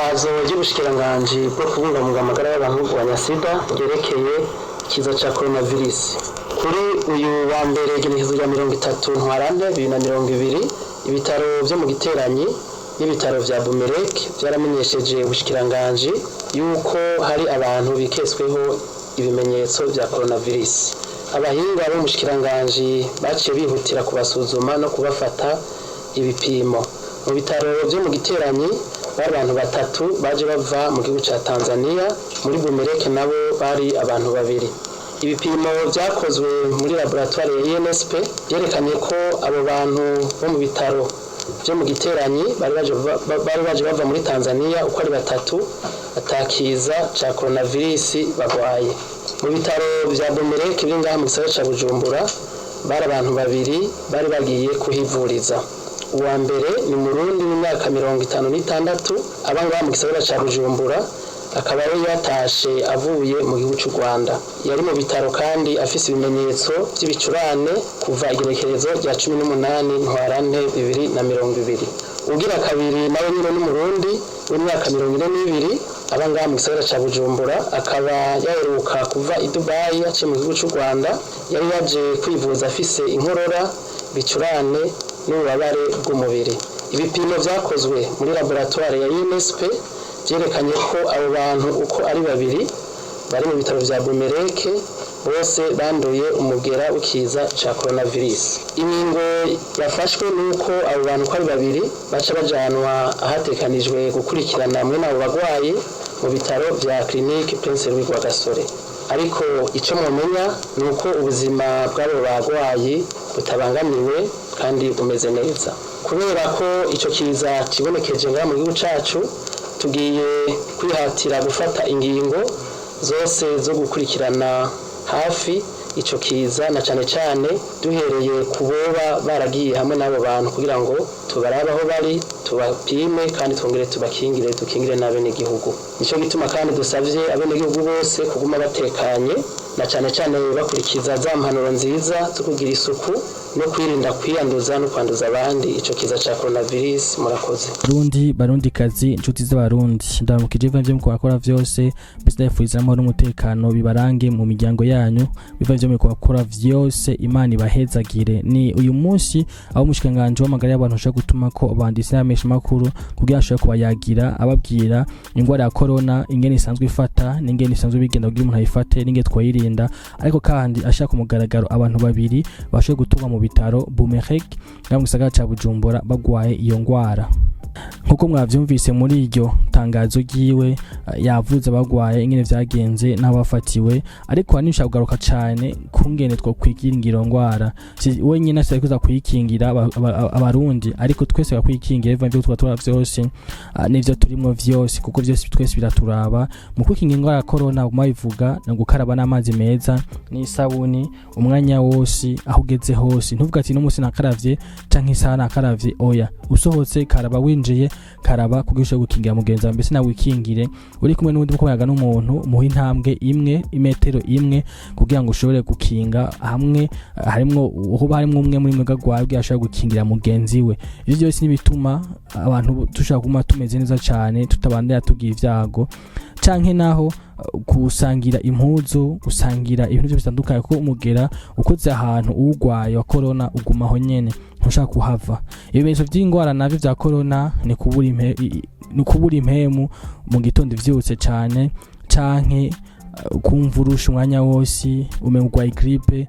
Itangazo ry'ubushikiranganji bwo kubungabunga amagara y'abantu no kurwanya sida ryerekeye ikiza ca coronavirus. Kuri uyu wa mbere, igenekerezo rya 30 Ntwarante 2020, ibitaro vyo mu Giteranyi n'ibitaro vya Bumerek vyaramenyesheje ubushikiranganji yuko hari abantu biketsweho ibimenyetso vya coronavirus. Abahinga bo mu bushikiranganji baciye bihutira kubasuzuma no kubafata ibipimo. Mu bitaro vyo mu Giteranyi bari abantu batatu baje bava mu gihugu ca Tanzania, muri Bumereke nabo bari abantu babiri. Ibipimo vyakozwe muri laboratoire ya INSP vyerekanye ko abo bantu bo mu bitaro vyo mu Giteranyi bari baje bava muri Tanzania uko ari batatu atakiza ca coronavirus bagwaye. Mu bitaro vya Bumereke biri ngaha mu gisagara ca Bujumbura bari abantu babiri bari bagiye kuhivuriza. Uwa mbere ni Murundi w'imyaka 56 aba ngaha mu gisagara ca Bujumbura, akaba yari yatashe avuye mu gihugu c'u Rwanda. Yari mu bitaro kandi afise ibimenyetso vy'ibicurane kuva igenekerezo rya 18 Ntwarante 2020. Ugira kabiri nawe nyine n'Umurundi w'imyaka 42 aba ngaha mu gisagara ca Bujumbura, akaba yaheruka kuva i Dubai aciye mu gihugu c'u Rwanda. Yari yaje kwivuza afise inkorora, ibicurane n'ububabare bw'umubiri. Ibipimo vyakozwe muri laboratoire ya INSP vyerekanye ko abo bantu uko ari babiri bari mu bitaro vya Bumereke bose banduye umugera w'ikiza ca coronavirus. Ingingo yafashwe nuko abo bantu uko ari babiri baca bajanwa ahatekanijwe gukurikirana mwene abo bagwayi mu bitaro vya Clinique Prince Louis Rwagasore. Ariko ico mwomenya ni uko ubuzima bw'abo bagwayi butabangamiwe kandi bumeze neza. Kubera ko ico kiza kibonekeje ngaha mu gihugu cacu, tugiye kwihatira gufata ingingo zose zo gukurikirana hafi ico kiza, na cane cane duhereye ku boba baragiye hamwe n'abo bantu, kugira ngo tubarabe aho bari, tubapime kandi twongere tubakingire, dukingire n'abenegihugu. Nico gituma kandi dusavye abenegihugu bose kuguma batekanye, na cane cane bakurikiza za mpanuro nziza zo kugira isuku no kwirinda kwiyanduza no kwanduza abandi ico kiza ca coronavirus. Murakoze. Barundi, Barundi kazi, inshuti z'Abarundi, ndabamukije ivyo muriko murakora vyose. Mbese ndabifuriza amahoro n'umutekano bibarange mu miryango yanyu. Biva ivyo muriko murakora vyose, Imana ibahezagire. Ni uyu munsi aho umushikiranganji w'amagara y'abantu ashobora gutuma ko abanditsi n'abamenyeshamakuru kugira ashobore kubayagira, ababwira ingwara ya corona ingene isanzwe ifata n'ingene isanzwe bigenda kugira umuntu ayifate n'ingene twoyirinda. Ariko kandi ashaka umugaragaro abantu babiri bashoboye guturwa mu bitaro Bumerek ngaho mu gisagara ca Bujumbura bagwaye iyo ngwara. Nkuko mwavyumvise muri iryo tangazo ryiwe, yavuze abagwaye, ingene vyagenze n'abafatiwe. Ariko ahanini kugaruka cane kungene twokwikingira iyo ngwara. Si wenyine asigaye kuza kuyikingira Abarundi, ariko twese bakwikingira biva ivyo tuba vyose, n'ivyo turimwo vyose, kuko vyose twese biraturaba. Mu kwikingira ingwara ya corona, baguma babivuga, ni ugukaraba n'amazi meza n'isabuni umwanya wose, aho ugeze hose. Ntuvuga ati: "N'umunsi nakaravye canke isaha nakaravye." Oya, usohotse karaba, winjiye karaba, kugira ushobore gukingira mugenzi wawe, mbese nawe wikingire. Uri kumwe n'uwundi, muko n'umuntu, muhe intambwe imwe, imetero imwe, kugira ngo ushobore gukinga hamwe harimwo hoba harimwo umwe muri mwebwe agwaye, kugira ashobore gukingira mugenzi we. Ivyo byose nibituma abantu dushobora kuguma tumeze neza cane, tutabandanya tugira ivyago. Canke naho gusangira impuzu, gusangira ibintu byose bitandukanye, kuko umugera ukoze ahantu uwugwaye wa corona ugumaho nyene, ntushaka kuhava. Ibimenyetso vy'ingwara navyo vya corona ni kubura impemu mu gitondo ivyutse cane, canke kumva urusha umwanya wose, umengo urwaye grippe,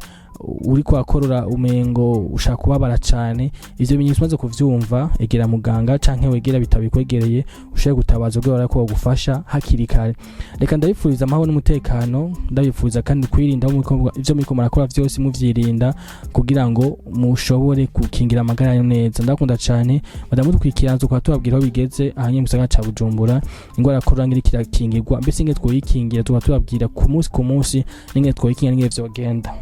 uriko wakorora, umengo ushaka kubabara cane. Ivyo bimenyetso umaze kuvyumva, egera muganga canke wegera bitabo bikwegereye, ushobore gutabaza ubwo ko bagufasha hakiri kare. Reka ndabifuriza amahoro n'umutekano, ndabifuriza kandi kwirinda ivyo muriko murakora vyose muvyirinda, kugira ngo mushobore gukingira amagara yanyu neza. Ndakunda cane badamudukurikirana, tukaba tubabwira aho bigeze ahanye mu gisagara ca Bujumbura, ingwara ya corona iriko irakingirwa, mbese ingene twoyikingira, tukaba tubabwira ku munsi ku munsi n'ingene twoyikingira n'ingene vyogenda.